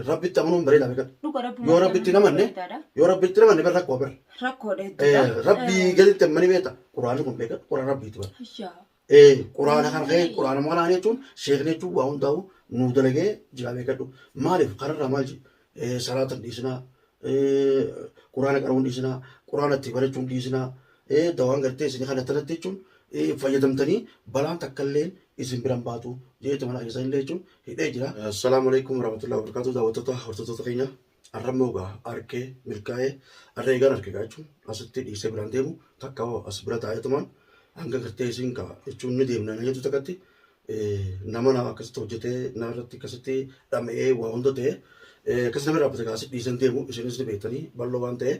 Rabbitti amanuun bareedaa beekadhu. Dhuga rabbi Yoo rabbitti hin amanne yoo rabbitti hin amanne bar rakkoo bar. Rakkoodha hedduudha. Rabbii gaditti ammanii beekta. Quraanni kun beekadhu quraan rabbiiti bar. Hayyaa. Quraana kana ka'ee quraana kanaan jechuun sheekni jechuun waa hundaa'u nuu dalagee jira beekadhu. Maaliif kanarraa maal jedhe salaata hin dhiisinaa, quraana qara'uu hin dhiisinaa, quraana itti barachuu hin dhiisinaa, dawaan gartee isin kana tanatti jechuun fayyadamtanii balaan takka illee isin biran baatu jeetu mana keessan illee jechuun hidhee jira. Assalaamu alaikum warahmatullahi wabarakatuh daawwattoota hordoftoota keenya arrammoo gaa arkee milkaa'ee arra eegaan arke gaa jechuun asitti dhiisee biraan deemu takka hoo as bira taa'eetumaan hanga gartee isiin gaa jechuun ni deemna na jettu takkatti nama na akkasitti hojjetee na irratti akkasitti dhama'ee waa hunda ta'e akkas nama dhaabbate gaa asitti dhiiseen deemu isinis ni beektanii bal'oo waan ta'e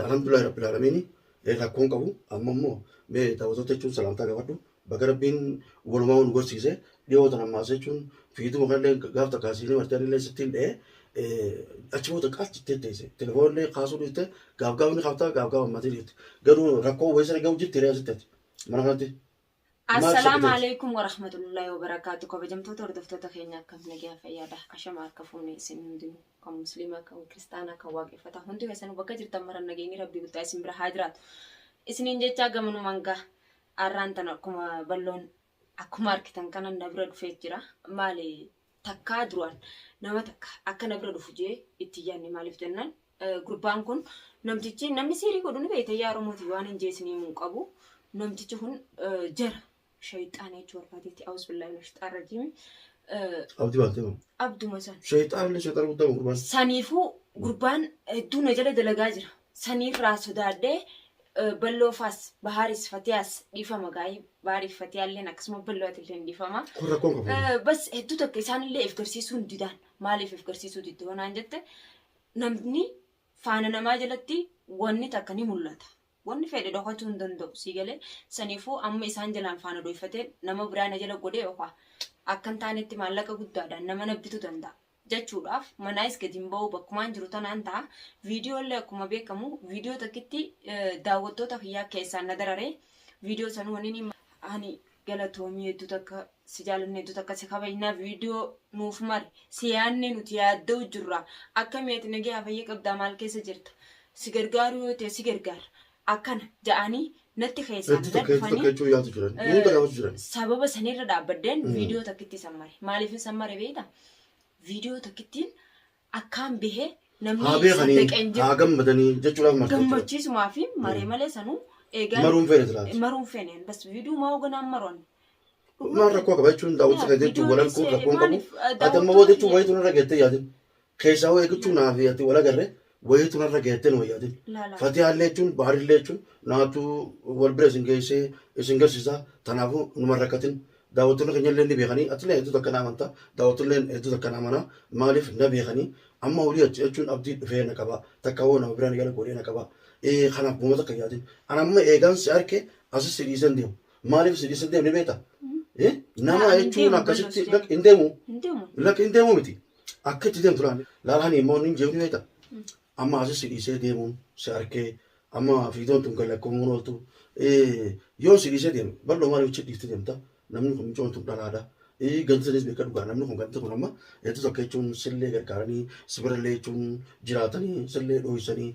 alhamdulillahi rabbil aalamiin rakkoon qabu amma immoo mee daawwattoota jechuun salaamtaa gaafadhu baga rabbiin walumaa nu garsiise dhiyoo tan ammaas jechuun fiiduma kanallee gaaf takka asiin martee anillee sittiin dha'ee achi booda qaas jettee teesse telefoonillee kaasuu dhiiste gaaf gaaf ni kaaftaa gaaf gaaf ammatii dhiiste garuu rakkoo wayii sana ga'u jirti ree asitti ati mana kanatti. Maal Assalaamu shakkiteeti? alaikum warahmatullahi wabarakaatu. Kabajamtoota hordoftoota keenya akkam nagaa fayyaadha. Ashama harka fuune isin hundinuu kan musliimaa kan kiristaanaa kan waaqeffataa hundi keessanuu bakka jirtan mara nageenyi rabbii guddaa isin bira haa jiraatu. Isiniin jechaa gamanumaan gaa arraan tana akkuma balloon akkuma argitan kana na bira dhufee jira. Maali takkaa duraan nama takka akka na bira dhufu jee itti yaadne maaliif jennaan gurbaan kun namtichi namni siirii godhu ni beekta yaa Oromooti waan hin jeesinii himuu hin qabu. Namtichi kun jara shayxaana jechuu barbaadeetti awus billaahi mina shayxaan rajiimi. Abdii baatee moo? Abduma san. Shayxaan illee shayxaan guddaa gurbaan. Saniifuu gurbaan hedduu na jala dalagaa jira. Saniirraa sodaadhee Balloo faas Bahaaris Fatiyaas dhiifama gaa'ii Bahaariif Fatiyaalleen akkasuma Balloo atilleen dhiifama. Kun rakkoon qabu. Bas hedduu takka isaanillee if garsiisuu hin didaan. Maaliif if garsiisuu didde hoo naan jette namni faana namaa jalatti wanni takka ni mul'ata. Wanni fedhe dhokachuu hin danda'u sii galee saniifuu amma isaan jalaan faana dhoyfatee nama biraa na jala godhee yookaan akka hin taanetti maallaqa guddaadhaan nama na bitu danda'a jechuudhaaf manaayis gadi hin ba'u bakkumaan jiru tanaan ta'a. Viidiyoo illee akkuma beekamu viidiyoo takkitti daawwattoota kiyyaa keessaan na darare viidiyoo sanuu wanni inni ani Galatoomii hedduu takka si jaalanna hedduu takka si kabajna viidiyoo nuuf mari si yaadne nuti yaadda'u jirra akkami ati nagayaa fayya qabdaa maal keessa jirta si gargaaruu yoo ta'e si gargaara akkana ja'anii natti keessaan Hedduu takka hedduu takka dhufanii jechuun yaadu jiran. Nu hunda gaafachuu jiran. Sababa sanirra dhaabbadheen viidiyoo takkitti san mare. Maaliif san mare beekta? Viidiyoo takkittiin akkaan bahe namni Haa beekanii, saddaqa hin jiru. haa gammadanii jechuudhaaf marte jechuudha. Gammachiisumaa fi maree malee sanuu eegaan Maruun feene silaati. maruun feene bas viidiyoo maa hoganaan maroon. Maal rakkoo qaba jechuun daawwattoota kan jechuun wal arguun rakkoon qabu. Ati amma booda jechuun wayitu narra geettee yaadin. Keessaa wayii jechuun naa fi ati wal agarre wayitu narra geettee nu yaadin. Laala. Fatiyaallee jechuun baarillee jechuun naatu wal bira isin geessee isin garsiisa. Kanaafuu numa rakkatin. Daawwattoonni keenya illee ni beekanii atillee hedduu takka na amanta daawwattoonni illee hedduu takka na amana maaliif na beekanii amma olii achi jechuun abdii dhufee na qaba takka hoo nama biraan yala godhee na qaba ee kanaaf guma takka yaadin an amma eegaan si arke asis si dhiisan deemu maaliif si dhiisan deemu ni beekta nama Laa, hin jechuun deemu, akkasitti bal'oos lak hin deemu Hin deemu. lak hin deemu miti akka itti deemtu laal laalanii immoo hin jeemu ni beekta Amma asis si dhiisee deemuun si arkee amma fiidoon tun gad lakkaa'amuun ooltu. Yoon si dhiisee deeme bal'oo maaliif achi dhiiftee deemta? Namni kun mucoon tun dhalaadha. Gandi sanis beeka dhugaa namni kun gandi kun amma hedduu takka jechuun sillee gargaaranii si birallee jechuun jiraatanii sillee dhooysanii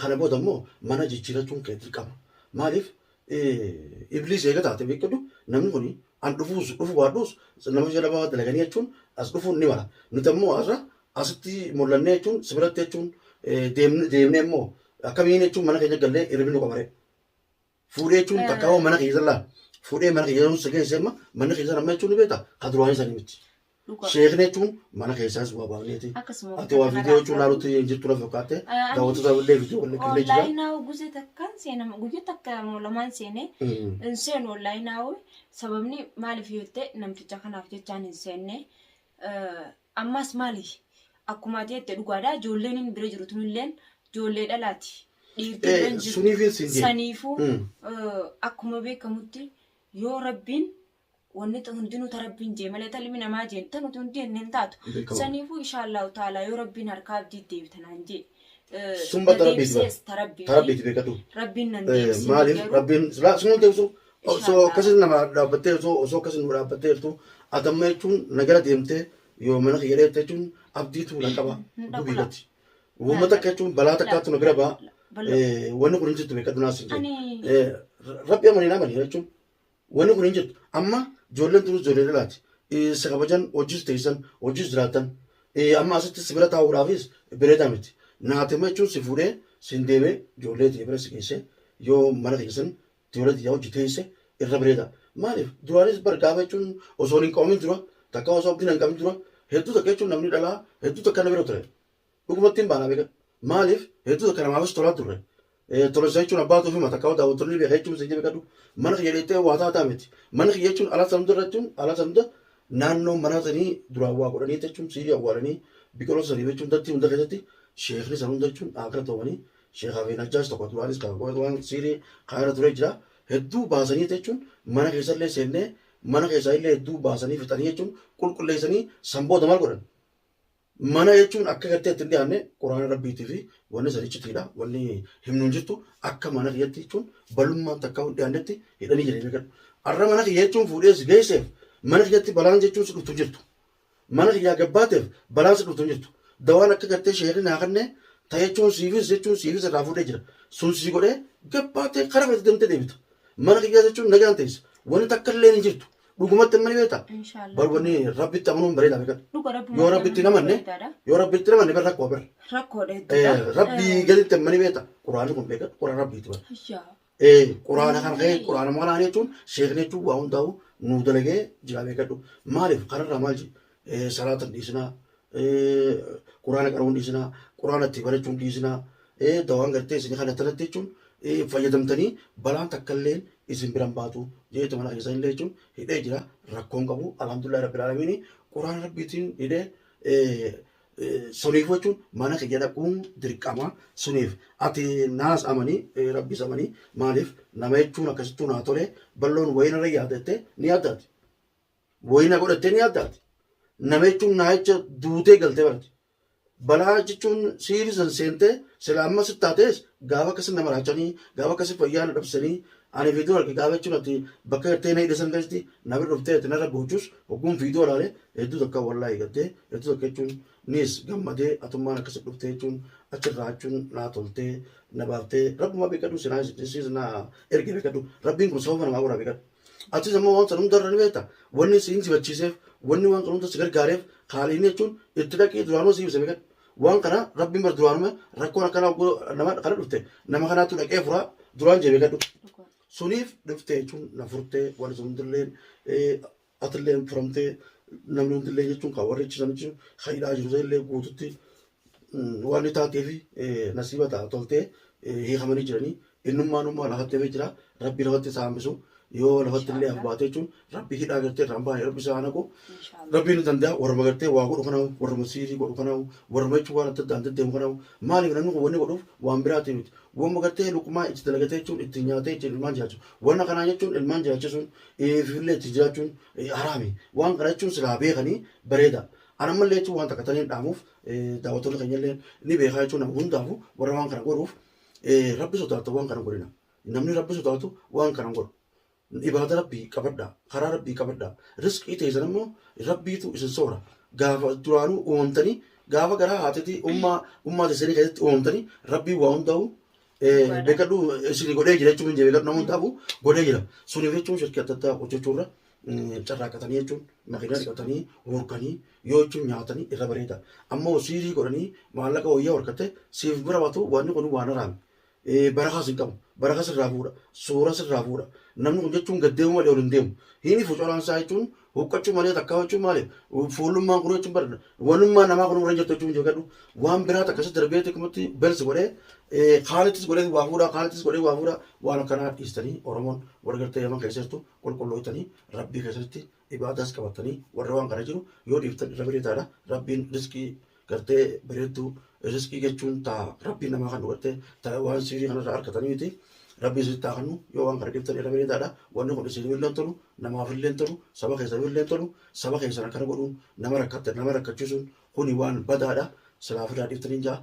kana booda immoo mana jijjiirachuun kee dirqama. Maaliif ibliis eega taate beekadhu namni kun an dhufuus dhufu baadhuus nama jala bahaa dalaganii jechuun as dhufuun ni mala. Nuti ammoo har'a asitti mul'annee jechuun si biratti jechuun deemnee immoo akkamiin jechuun mana keenya gallee hirribni nu qabare. Fuudhee jechuun takka hoo mana keessa laa fuudhee mana keessa si geesse amma manni keessa amma jechuun ni beekta ka duraanii sanii miti. Dhugaa. Sheekni jechuun mana keessaas waa baafneeti. Akkasuma Ati waa viidiyoo jechuun laalutti hin jirtu lafa fakkaate daawwattoota illee viidiyoo waliin illee jira. Onlaayinaa guzee takkaan seenama guyyaa takka moo lamaan seenee hin seenu onlaayinaa sababni maaliif yoo ta'e namticha kanaaf jechaan hin seenne. Ammas maali akkuma ati jette dhugaadha ijoolleen inni bira jiru tunilleen ijoollee dhalaati. Dhiirti bira hin jirtu. Suniifin siin deema. Saniifuu akkuma beekamutti yoo rabbiin wanni hundinuu ta rabbiin jee malee ta ilmi namaa jeen ta nuti hundi jenne hin taatu. Beekama. Saniifuu inshaallahu ta'ala yoo rabbiin harkaa abdii deebita naan jee. Sun Na ba ta rabbiiti bara. deebisees ta rabbiiti. Ta rabbiiti beekadhu. Rabbiin nan deebisin Maaliif garuu. rabbiin silaa sun deebisu osoo Inshaallah. akkasin nama dhaabbattee osoo akkasin nu dhaabbattee jirtu ati amma jechuun nagara deemtee Yoo mana kiyya dheette jechuun abdiitu na qaba dubiidatti. Uummata akka jechuun balaa takkaatu na bira ba'a. Wanni kun hin jirtu beekadhu naas hin jiru. Rabbi amanii na amanii jechuun wanni kun hin jirtu. Amma ijoolleen tunis ijoollee dhalaati. Si kabajan hojiis teessan hojiis jiraatan. Amma asitti si bira taa'uudhaafis bareedaa miti. Naatema jechuun si fuudhee sin deemee ijoollee tiyya bira si geessee yoo mana keessan ijoollee tiyya hojii teesse irra bareeda. Maaliif duraanis bar gaafa jechuun osoo hin qabamin dura takka osoo abdiin hin qabin dura hedduu takka jechuun namni dhalaa hedduu takka na bira ture. Dhugumatti hin baanaa beeka. Maaliif hedduu takka namaafis tolaa turre. Tolasa jechuun abbaatu ofima takka daawwattoonni beeka jechuun sin beekadhu. Mana kiyya dheettee waa taataa miti. Mana kiyya jechuun ala san hunda jechuun ala san hunda naannoo mana sanii duraan waa godhanii jechuun siirii awwaalanii biqiloota sanii jechuun datti hunda keessatti sheekni san hunda jechuun akira toomanii sheekaa fi najjaas tokko duraanis kan waan siirii kaayira ture jira. Hedduu baasanii jechuun mana keessallee seennee mana keessaa illee hedduu baasanii fixanii jechuun qulqulleessanii san booda maal godhan? Mana jechuun akka gartee ittiin dhiyaanne quraana rabbiitii fi wanni sanichitiidha. Wanni himnu hin jirtu akka mana kiyyatti jechuun balummaan takka hin dhiyaannetti hidhanii jireenya beekadhu. Arra mana kiyya jechuun fuudhee si geesseef mana kiyyatti balaan jechuun si dhuftu hin jirtu. Mana kiyyaa gabbaateef balaan si dhuftu hin jirtu. Dawaan akka gartee sheekni naa kenne ta jechuun siifis jechuun siifis irraa fuudhee jira. Sun sii godhee gabbaatee karaa feete deemtee deebita. Mana kiyyaa jechuun nagaan teessa. Wanni takka illee hin jirtu. Dhugumatti amma ni beektaa? Inshaallah. Bar wanni rabbitti amanuun bareedaa beekadhu. Dhuga rabbi Yoo rabbitti hin amanne yoo rabbitti hin amanne bar rakkoo bar. Rakkoodha hedduudha. Rabbii gaditti amma ni beekta. Quraanni kun beekadhu quraan rabbiiti bar. Hayyaa. Quraana kana ka'ee quraana kanaan jechuun sheekni jechuun waa hundaa'u nuu dalagee jira beekadhu. Maaliif kanarraa maal jedhe salaata hin dhiisinaa, quraana qaruu hin dhiisinaa, quraana itti barachuu hin dhiisinaa, dawaan gartee isin kana tanatti jechuun fayyadamtanii balaan takka illee isin biran baatu jeetu mana keessan illee jechuun hidhee jira rakkoon qabu alhamdulillah rabbil aalamiin quraana rabbiitiin hidhee suniif jechuun mana kiyya dhaquun dirqama suniif ati naas amanii rabbis amanii maaliif nama jechuun akkasittuu naa tole balloon wayinarra yaadatte ni yaaddaati. Wayina godhattee ni yaaddaati. Nama jechuun naa jecha duutee galtee barate. Balaa jechuun siiri san seentee sila amma si taatees gaafa akkasi nama raachanii gaafa akkasi fayyaa na dhabsanii ani viidiyoo arge gaafa jechuun ati bakka gartee na hidhe san keessatti na bira dhuftee ati narra boochus hogguun viidiyoo ilaale hedduu takka wallaahi gaddee hedduu takka jechuun niis gammadee atummaan akkasi dhuftee jechuun achirraa jechuun naa toltee na baaftee rabbumaa beekadhu sinaa siis na erge beekadhu rabbiin kun sababa namaa godhaa beekadhu. Atis ammoo waan san hundarra ni beekta. Wanni si injifachiiseef, wanni waan kana hunda si gargaareef, kaaliin jechuun itti dhaqii duraanuu si ibsa beekadhu. Waan kana rabbiin bar duraanuma rakkoon akkanaa hogguu nama kana dhufte nama kanaatu dhaqee furaa duraan jee beekadhu. Suniif dhufte jechuun na furtee wanni sun hundilleen atilleen furamtee namni hundillee jechuun kan warri achi jechuun kan hidhaa jiru illee guututti waan inni taatee fi nasiiba ta'a toltee hiikamanii jiranii innummaan ummaa lafatti hafee jira rabbi lafatti isaa hambisu yoo lafatti illee hafu baate jechuun rabbi hidhaa gartee irraa hin baane rabbi isaa naqu rabbi ni danda'a warra gartee waa godhu kanaa'u warra siirii godhu kanaa'u warra jechuun waan adda addaan deddeemu kanaa'u maaliif namni kun wanni godhuuf waan biraati miti wamma gartee luqmaa itti dalagatee jechuun ittiin nyaatee ittiin ilmaan jiraachu wanna kanaa jechuun ilmaan jiraachisuun ifillee ittiin jiraachuun haraami waan kana jechuun silaa beekanii bareeda An ammallee jechuun waan takka taniin dhaamuuf daawwattoonni keenyallee ni beekaa jechuun nama hundaafu warra waan kana godhuuf rabbi sodaatu waan kana godhina. Namni rabbi sodaatu waan kana godhu. Ibaada rabbii qabadhaa. Karaa rabbii qabadhaa. Rizqii teessan immoo rabbiitu isin soora. Gaafa duraanuu uumamtanii gaafa garaa haatitii ummaa ummaa teessanii keessatti uumamtanii rabbii waa hundaa'u beekadhu isin godhee jira jechuun hin beekadhu nama hundaafu godhee jira. Suniif jechuun shirkii adda addaa hojjechuurra carraaqatanii jechuun makiinaa dhiqatanii horkanii yoo jechuun nyaatanii irra bareeda. Ammoo siirii godhanii maallaqa wayyaa horkatte siif bira baatu wanni kun waan haraami. Barakaas hin qabu. Baraka sirraa fuudha. Suura sirraa fuudha. Namni kun jechuun gad deemu malee ol hin deemu. Hin ifu coraan isaa jechuun huqqachuu malee takkaa jechuun maali? Fuullummaan kun jechuun bara wanummaa namaa kun irra jirtu jechuun jechuudha. Waan biraa takka si darbee tokkumatti belsi godhee kaanittis godhee waa fuudha kaanittis godhee waa fuudha waan akkanaa dhiistanii Oromoon warra gartee yaman keessa jirtu qulqullooytanii rabbii keessatti ibaadaas qabattanii warra waan kana jiru yoo dhiiftan irra bareedaadha rabbiin rizqii gartee bareedduu rizqii jechuun taa rabbiin namaa kan gartee taa waan siirii kanarraa argatanii miti rabbiin isinitti haa kennu yoo waan kana dhiiftan irra bareedaadha wanni kun isinif illee tolu namaaf illee tolu saba keessaniif illee tolu saba keessan akkana godhuun nama rakkatte nama rakkachiisuun kuni waan badaadha silaa ofirraa dhiiftanii jaa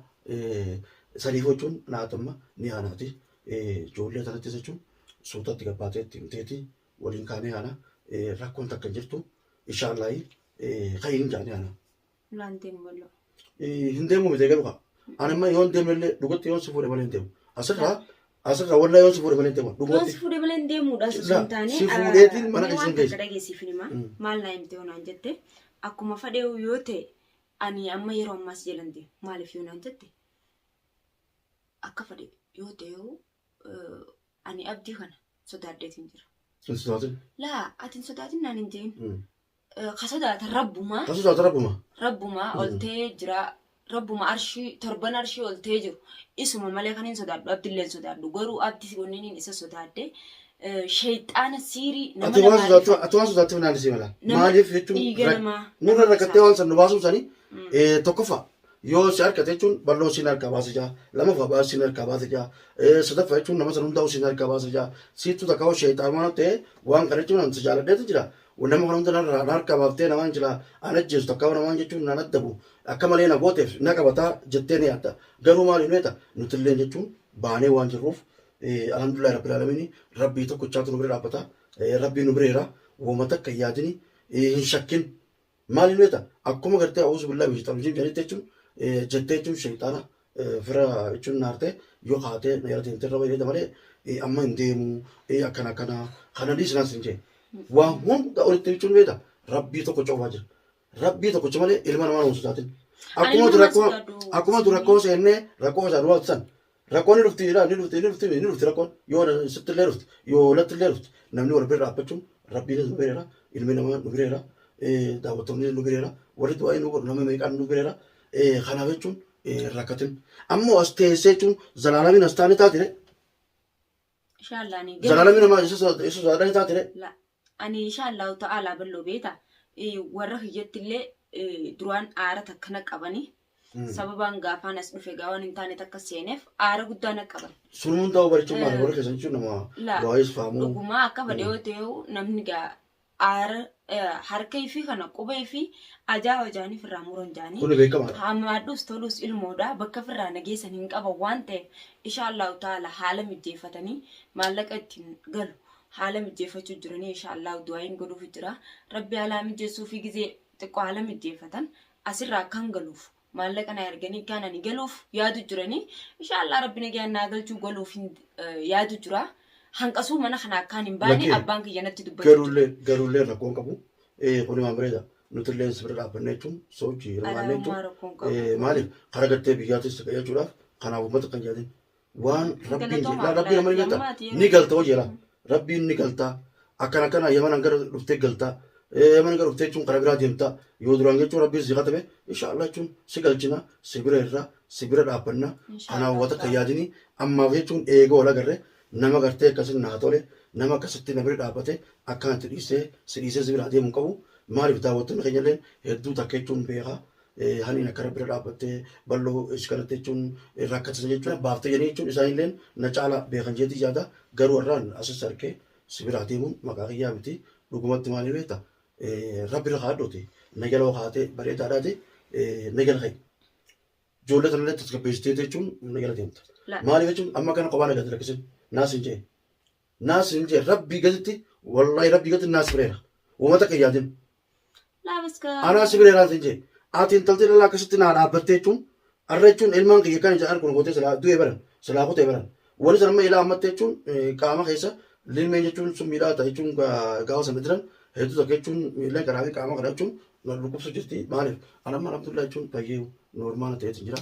saniif jechuun naatamma ni aanaati ijoollee tanattis jechuun suutatti gabbaatee itti himteeti waliin kaanee haana rakkoon takka hin jirtu inshaallahi ka'iin jaanii haana. Laan deemu bal'oo. Hin deemu miti eegalu kaa. Ani amma yoon deemnellee dhugatti yoon si fuudhe malee hin deemu. Asirraa asirraa wallaa yoon si fuudhe malee hin deemu. Yoon Dhugumatti. si fuudhe malee hin deemuudha osoo Laa, hin taane. si fuudheetiin mana Mee keessa waan hin geesse. takka dhageessiif hima. Mm. Maal naa himte yoo naan jette akkuma fadheewu yoo ta'e ani amma yeroo ammaa si jalan deemu. Maaliif yoo naan jette akka fadhe yoo ta'e ani abdii kana sodaadheetiin jira. Hin sodaatin. Laa ati hin sodaatin naan hin jedhin. Mm. Ka sodaatan rabbumaa. Ka sodaatan rabbuma. Rabbumaa ol ta'ee jira. Rabbuma arshii torban arshii ol ta'ee jiru. Isuma malee kan hin sodaadhu abdillee hin sodaadhu. Garuu abdii wanniin isa sodaadhe sheexaana siirii nama Ati waan namaa sodaattu ati waan sodaattuuf naan isii mala. Nama Maaliif jechuun dhiiga namaa nurra nama rakkattee waan san nu baasuun sanii Mm. tokkoffaa yoo si harkate jechuun bal'oo siin harkaa baase jaa lamaffaa baas siin harkaa baase jaa sadaffaa jechuun nama san hundaa'u siin harkaa baase jaa siittu takka hoo sheexaan waan ta'e waan kana jechuun an si jaaladheetu jira nama kana hunda narraa na harkaa baaftee namaan jira an ajjeesu takka hoo namaan jechuun naan addabu akka malee na gooteef na qabataa jettee ni yaadda garuu maaliif beekta nutillee jechuun baanee waan jirruuf alhamdulillahi rabbil aalamiin rabbii tokkichaatu nu bira dhaabbata rabbii nu bira jira wooma takka hin yaadini hin shakkin Maaliif beekta? Akkuma gartee a'uuzu billaahi min shayxaani rajiim jedhanitti jechuun jettee jechuun shayxaana fira jechuun naartee yoo kaatee na jala deemtee irra bareeda malee amma hin deemu akkana akkana kana dhiisi naas hin jee. Waan hunda olitti jechuun beekta rabbii tokko cofaa jira. Rabbii tokkicha malee ilma namaa hin sodaatin. Akkuma Ani ilma namaa rakkoo sodaadhu. akkuma rakkoo seennee rakkoo isaa nu san Rakkoon ni dhufti ni dhufti ni dhufti ni dhufti rakkoon yoo sitti illee dhufti yoo natti illee dhufti namni wal bira dhaabbachuun rabbiinis nu bireera ilmi namaa nu bireera daawwattoonni nu bireera warri du'aa nu godhu nama meeqaan nu bireera kanaaf jechuun rakkatin ammoo as teessee jechuun zalaalamiin as taane taatire Inshallah ani zalaalamiin namaa isa sodaadhaan taatire La ani inshallah ta'ala bal'oo beeta warra kiyyatti illee duraan aara takka na qabani sababaan gaafaan as dhufe gaa waan hin taane takka seeneef aara guddaa na qaban. Sun hundaa'u barichuun maali warra keessan jechuun nama La waa'ees faamuu dhugumaa akka fedhe yoo ta'e namni gaa aara harka ifii kana quba ifii ajaa hojaaniif irraa muran jaanii. Kuni beekamaadha. Hammaadhus tolus ilmoodha bakka firraa nageessan hin qaban waan ta'eef insha Allahu ta'ala haala mijjeeffatanii maallaqa ittiin galu haala mijjeeffachuu jiranii insha Allahu du'aayin godhuuf jira rabbi haala mijjeessuu fi gizee xiqqoo haala mijjeeffatan asirraa akkan galuuf maallaqa na erganii kan ani galuuf yaadu jiranii insha Allah rabbi nagaan naa galchuu galuuf hin yaadu jira hanqasuu mana kana akkaan hin baane Lakkee abbaan kiyya natti dubbachuu jira. garuullee garuullee rakkoon qabu kuni waan bareeda nutillee si bira dhaabbanne jechuun sochii hirmaanne jechuun Alaabummaa rakkoon qabu. maaliif karaa gartee biyyaatis jechuudhaaf kanaaf uummata kan yaadin waan rabbiin jedhe Galatoomaa laa rabbiin amma ni wallaahi galta amma ati ni yeroo galta hojii laa rabbiin ni galta akkana akkana yaman gara dhuftee galta yaman gara dhuftee jechuun karaa biraa deemta yoo duraan jechuun rabbiin si katabe inshaallah jechuun si galchina si bira irra si bira dhaabbanna kanaaf Inshaallah wata kan ta'ala. yaadini ammaaf jechuun eega wal agarre nama gartee akkasin naa tole nama akkasitti na bira dhaabbate akkanatti dhiisee si dhiisee si bira adeemu hin qabu maaliif daawwattoonni keenyallee hedduu takka jechuun beekaa haniin akkana bira dhaabbattee bal'oo is kanatti jechuun rakkatan jechuun baaftee jedhanii jechuun isaanillee na caala beekan jeetii yaada garuu har'aan asis harkee si bira adeemuun maqaa kiyyaa miti dhugumatti maaliif beekta rabbi irra kaadhooti na jala kaatee bareedaadhaati na jala ka'i. Ijoollee tanallee tasgabbeessitee jechuun na jala deemta. La. Maaliif jechuun amma kana kophaa na gadi rakkisin naas hin jee. Naas hin jee rabbii gaditti wallaahi rabbii gaditti naas bireera. Uummata akka yaadin. Laabaska. Anaa si bireeraan sin jee. Ati intalti dhalaa akkasitti naa dhaabbattee jechuun arra jechuun ilmaan kiyya kan ijaan kun gootee silaa du'ee baran silaa kutee baran. Wani sana amma ilaa ammatti jechuun qaama keessa lilmeen jechuun sun miidhaa ta'a jechuun gaafa sana jiran hedduu takka jechuun miilleen karaa fi qaama kana jechuun na dhukkubsu jirti. Maaliif? Ani amma alhamdulillah jechuun baay'ee noormaala ta'eetu jira.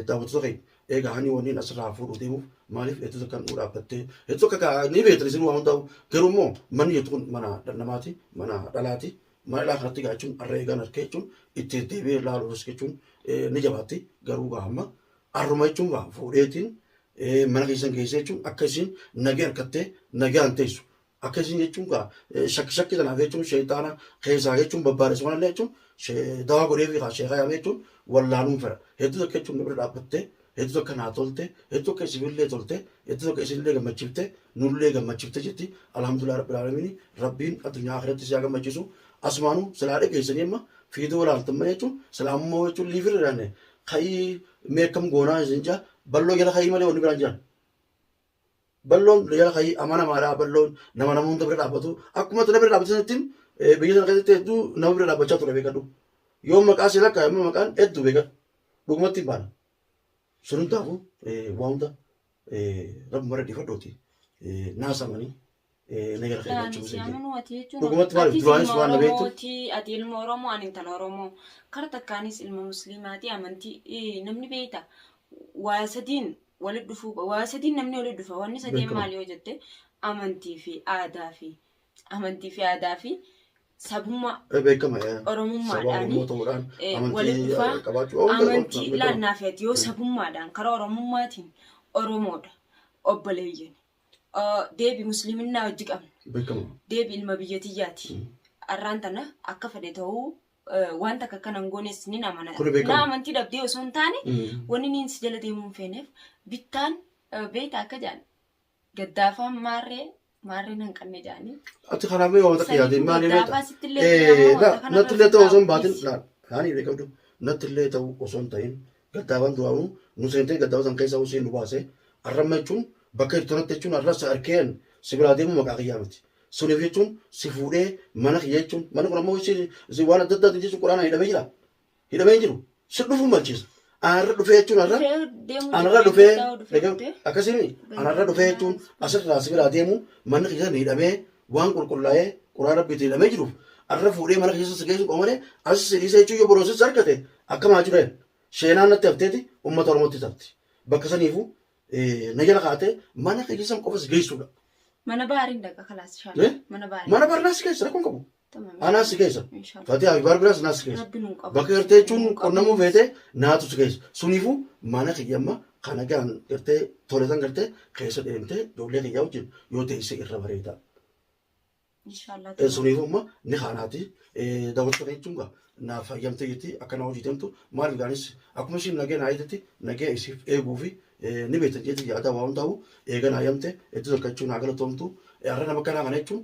Daawwattoota keenya egaa hani wanniin asirraa fuudhuu deemuuf maaliif hedduu takka nu dhaabbattee hedduu takka ni beektan isin waa hundaa'u garuu immoo manni jettu kun mana namaati mana dhalaati mana dhalaa kanatti gaa jechuun har'a eegaan harkee jechuun itti deebi'ee ilaaluus jechuun ni jabaatti garuu gaa amma har'uma jechuun gaa fuudheetiin mana keessan geessee jechuun akka isin nagee harkattee nagaan teessu Akka isin jechuun kaa shakki shakki tanaaf jechuun sheeyxaana keessaa jechuun babbaadhe sumanallee jechuun dawaa godhee fi kaa sheekaa yaamee jechuun wallaanuun fedha. Hedduu takka jechuun na bira dhaabbattee hedduu takka naa tolte hedduu takka isinillee tolte hedduu takka isinillee gammachiifte nullee gammachiifte jetti alhamdulillah rabbil aalamiin rabbiin addunyaa akhiratti si haa gammachiisu asumaanuu silaa dhageessanii amma fiidoo ilaaltan malee jechuun silaa ammoo jechuun liifirra ilaanne ka'ii mee akkam goonaa isin jaa balloo jala ka'ii malee wanni biraan jiran. Balloon jala ka'ii amanamaadha. Balloon nama nama hunda bira dhaabbatu. Akkuma ati na bira dhaabbatu sanattiin biyya sana keessatti hedduu nama bira dhaabbachaa ture beekadhu. Yoo maqaa si lakkaa immoo maqaan hedduu beekadhu. Dhugumatti hin baana. Sun hundaafuu waa hunda rabbuma irra dhiifadhuuti. Naasamanii na jala Laani keewwachuu si sin jedhe. amanuu ati jechuun Dhugumatti maaliif atis duraanis ilma waan na beektuuf Oromooti, ati ilma Oromoo, ani intala Oromoo. Kara takkaanis ilma Musliimaati amantii namni beekta waa sadiin walitti dhufuu waa sadiin namni walitti dhufa wanni sadeen beekama. maali yoo jette amantii fi aadaa fi amantii fi aadaa fi sabummaa Beekama saba Oromummaadhaani Oromoo ta'uudhaan walitti amantii dhufaa qabaachuu waa hunda amantii beekama. laannaa fi ati yoo sabummaadhaan karaa Oromummaatiin Oromoodha obboleeyyan deebi musliiminnaa hojii qabna Beekama. deebi ilma biyya tiyyaati arraan tana akka fedhe ta'uu waan takka akkana hin goones nin amana Kuni beekama. na amantii dhabdee osoo hin taane wanni niin si jala deemuu hin feeneef bittaan beekta akka jedhan gaddaafaan maarree maarreen hanqanne jedhanii Ati kanaaf mee waan takka yaadeen saniifuu maali beekta? gaddaafaa sitti illee dhaga'ama wanta kanarra Natti illee ta'u osoo hin baatin dhiisi. laal haanii beekamtu natti illee ta'u osoo hin ta'in gaddaafaan duraanuu nu seentee gaddaafa san keessaa useen nu baase arramma jechuun bakka jirtu kanatti jechuun arra si arkeen si biraa deemu maqaa kiyyaa miti. Suniif jechuun si fuudhee mana kiyya jechuun manni kun ammoo si waan adda addaatiin jechuun quraana hidhamee jira. Hidhamee hin jiru. Si dhufuu malchiisa. Anarra dhufee jechuun har'a Dhufee deemuu anarra jira dhufee gaddaa dhufee dhufee akkasii anarra dhufee jechuun asirraa si biraa deemu manni kiyya hidhamee waan qulqullaa'ee quraan rabbiitiin hidhamee jiruuf arra fuudhee mana keessa si geessu qaba malee as si dhiisee jechuun yoo boroosis argate akkamaa jiru sheenaan natti hafteeti uummata Oromootti tafti. Bakka saniifuu na jala kaatee mana kiyya san qofa si geessuudha. Mana baariin dhaqa kalaas inshallah. Mana baariin. Mana baar naa si keessa rakkoon qabu. Tamam. Anaa si keessa. Inshallah. Fatihaa fi baar biraas naa si keessa. Rabbi nun qabu. Bakka gartee jechuun qunnamuu feete naatu si keessa. Suniifuu mana kiyya amma kana gaan gartee tole san gartee keessa deemtee ijoollee kiyyaa wajjin yoo teesse irra bareeda. Inshallah. Suniifuu amma ni kaanaati. Daawwattoota jechuun gaa naaf hayyamtee jirti akka na hojii deemtu maaliif gaanis akkuma ishiin nagee naa eegdetti nagee isiif eeguu fi ni beektan jeetii yaada waa hundaa'u eega naa hayyamte hedduu takka jechuun naa galatoomtu har'a nama akkanaa kana jechuun.